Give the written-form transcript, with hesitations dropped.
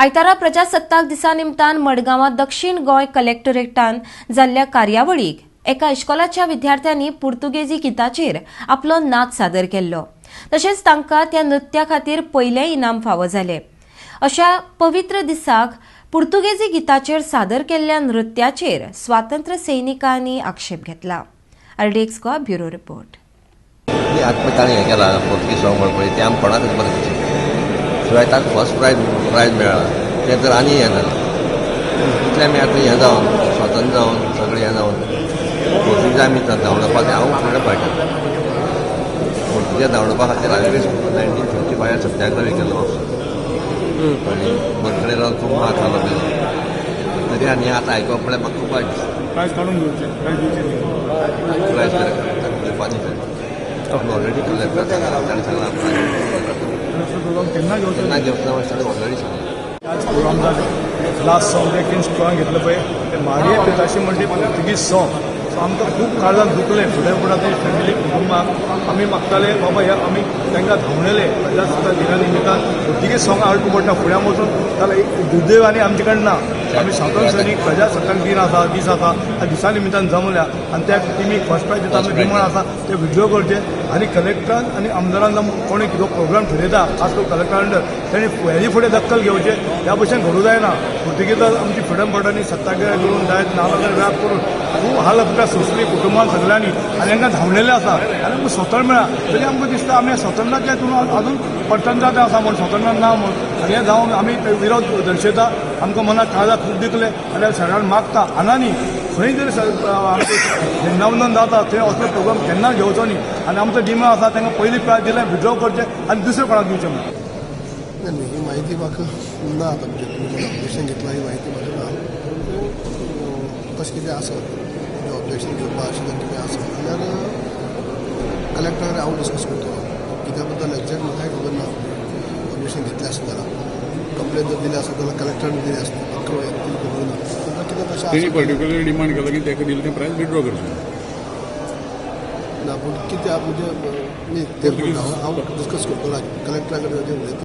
आयतारा प्रजासत्ताक दिसा निमतान मडगांवां दक्षिण गोंय कलेक्टरेटान जाल्ल्या कार्यावळीक एका इश्कोलाच्या विद्यार्थ्यांनी पुर्तुगेजी गिताचेर आपलो नाच सादर केल्लो. तशेंच तांकां त्या नृत्या खातीर पयलें इनाम फावो जालें. अशा पवित्र दिसाक पुर्तुगेजी गिताचेर सादर केल्ल्या नृत्याचेर स्वातंत्र्य सैनिकांनी आक्षेप घेतला. RDX Goa bureau report. आतां ताणें हें केलां, पोर्तुगीज सॉंग म्हण पळय, तें आमकां कोणाकच बरें दिसता. शिवाय ताका फर्स्ट प्रायज मेळ्ळा, तें तर आनी हें जालें. इतलें आमी आतां हें जावन, स्वतंत्र जावन, सगळें हें जावन, पोर्तुगीज आमी धांवडोवपाक, हांव फ्रिडम फायटर. पोर्तुगीज धांवडोवपा खातीर हांवें 1955 सत्याग्रह केलो आनी बंदखणी रावन खूब मार खालो तेजो. तरी आनी आतां आयकप म्हळ्यार म्हाका खूब वायट दिसता. प्रायज काडून घेवचें, प्रायज दिवचें न्ही. प्रायज दिवपा न्ही. ऑलरेडी कलेक्टर सांगला, ताणें सांगलां. असो प्रोग्राम केन्ना घेवचो. केन्ना घेवचो ना, ताणें ऑलरेडी सांगलां. आज प्रोग्राम जाले, लास्ट सॉंग जे कितें स्ट्रॉंग घेतलं पळय, ते मारिये पिताशी म्हणटी पुर्तुगीज सॉंग. सो आमकां खूब काळजान दुखलें. फुडें फुडें ते फॅमिली, कुटुंबाक आमी मागताले, बाबा हे आमी तांकां धांवणेले प्रजासत्ताक दिना निमित्तान पुर्तुगीज सॉंग हाडूं पडटा फुड्यां वचून जाल्यार एक दुर्दैवानी आमचे कडेन ना. आमी स्वातंत्र्य सैनीक प्रजासत्ताक दिन आसा, दीस आसा, त्या दिसा निमित्तान जमल्या आनी त्या टिमीक फर्स्ट प्रायज दिता. आमी डिमांड आसा, ते विड्रॉ करचे आनी कलेक्टरान आनी आमदारान जावं कोणी कितें प्रोग्राम ठरयता, खास करून कलेक्टर अंडर, तेणी हेजी फुडें दखल घेवचें. ह्या भशेन घडूं जायना. पुर्तुगेजां आमची फ्रिडम फायटरांनी सत्याग्रह करून जायत नाना व्याप करून खूब हाल अपघात सोंसली कुटुंबान सगळ्यांनी आनी तांकां धांवलेले आसा आनी आमकां स्वतंत्र मेळ्ळा. तरी आमकां दिसता आमी स्वतंत्राच्या हितून अजून परतंत्रात आसा म्हूण, स्वतंत्र ना म्हूण. आनी हें जावन आमी ते विरोध दर्शयता. आमकां मनाक काळजाक खूब दुखलें आनी सरकार मागता आनी खंय जरी आमचें झेंडावंदन जाता, थंय असलो प्रोग्राम केन्ना घेवचो न्ही. आनी आमचो डिमांड आसा, तांकां पयली प्रायज दिलें विड्रॉ करचें आनी दुसरें कोणाक दिवचें म्हणून. नाही नाही, ही माहिती म्हाका ना. आतां म्हणजे तुमी जेन्ना ऑब्जेक्शन घेतला, ही माहिती म्हाका ना. परंतु तशें कितें आसत, ऑब्जेक्शन घेवपा अशें जर कितें आसत जाल्यार कलेक्टर कडेन हांव डिस्कस करतलो. कित्या बद्दल एक्झॅक्ट म्हाकाय खबर ना. ऑब्जेक्शन घेतलें आसत जाल्यार, कंप्लेन जर दिली आसत जाल्यार कलेक्टरान दिली आसत, म्हाका खबर ना. तर कितें तशें तेणी आसत पर्टिक्युलर डिमांड केला की ताका दिलें तें प्रायज विड्रॉ करचें. ना, पूण कितें म्हणजे न्ही, तें हांव डिस्कस करतलो, कलेक्टरा कडेन उलयतलो.